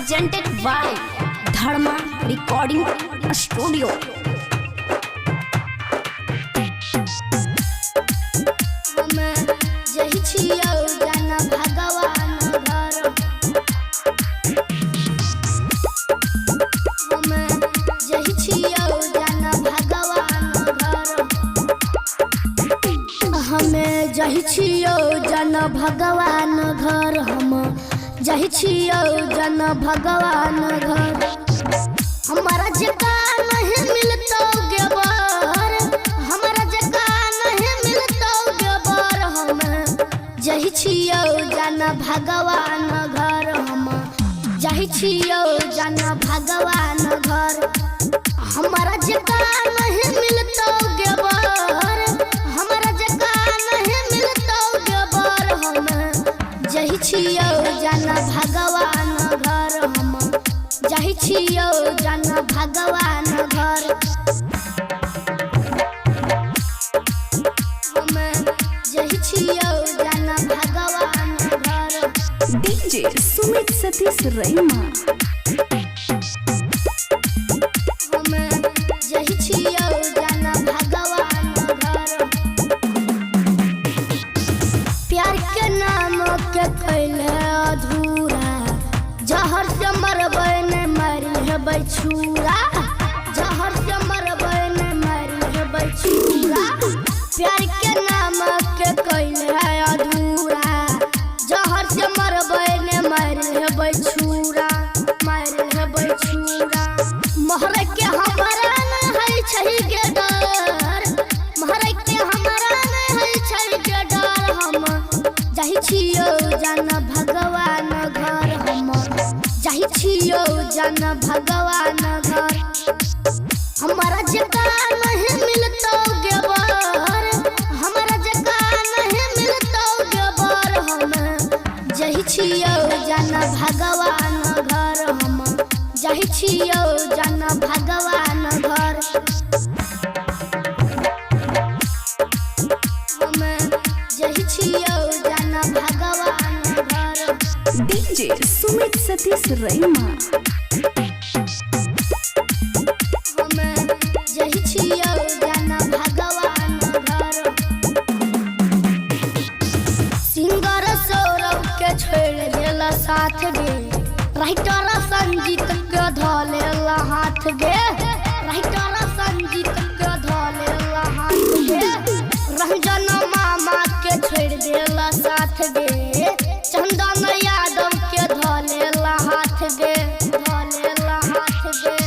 Presented by Dharma Recording Studio. हमे जही छियौ जान भगवान घर। हमे जही छियौ जान भगवान घर। हमे जही छियौ जन भगवान घर। हम जही छियौ जन भगवान घर। हमारा जका नहीं मिलतौ गेबर, हमारा जका नहीं मिलतौ गेबर। हम जही छियौ जन भगवान घर। हम जही छियौ जन भगवान घर। हमारा जका नहीं मिलतौ गेबर, हमारा जका नहीं मिलतौ गेबर। हम जही छियौ जन भगवान घर। हम जही छियौ जन भगवान घर। हम जही छियौ जन भगवान घर। DJ Sumit Satish Raima. हम जही छियौ जन भगवान घर। प्यार के नाम के कैले अधूरा, जहर से मरबै ने मारि हेबै छुरा। जहर से मरबै ने मारि हेबै छुरा। प्यार के नाम के कैले अधूरा, जहर से मरबै ने मारि हेबै छुरा, मारि हेबै छुरा। मोहर के हमरा न है छै गे डर, मोहर के हमरा न है छै गे डर। हम जाहि छियौ जन भगवान घर। हम जाहि छियौ जन भगवान घर। हमारा जका नहीं मिलतौ गेबर, हमारा जका नहीं मिलतौ गेबर। हम जही छियौ जन भगवान घर। हम जही छियौ जन भगवान घर। हम जही छियौ जन भगवान घर। DJ Sumit Satish Raima. हम जही छियौ जन भगवान घर। सिंगर सौरभ के छोड़ देला साथ गे, राइटर संजीत के धलेला हाथ गे। राइटर संजीत के धलेला हाथ गे। रंजन मामा के छोड़ देला साथ गे, चंदन यादव के धलेला हाथ गे, धलेला हाथ गे।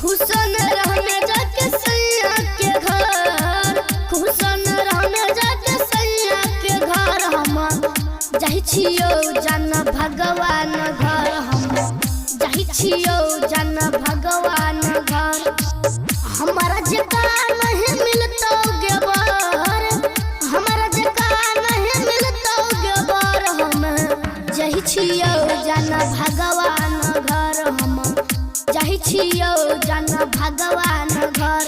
खुशन रहने जाके सैया के घर, खुशन रहने जाके सैया के घर। हम जाहि छियौ जन भगवान घर। हम जाहि छियौ जन भगवान घर। हमारा जका नहीं मिलतौ गेबर, हमारा जका नहीं मिलतौ गेबर। हम जही छियौ जन भगवान घर। हम जही छियौ जन भगवान घर।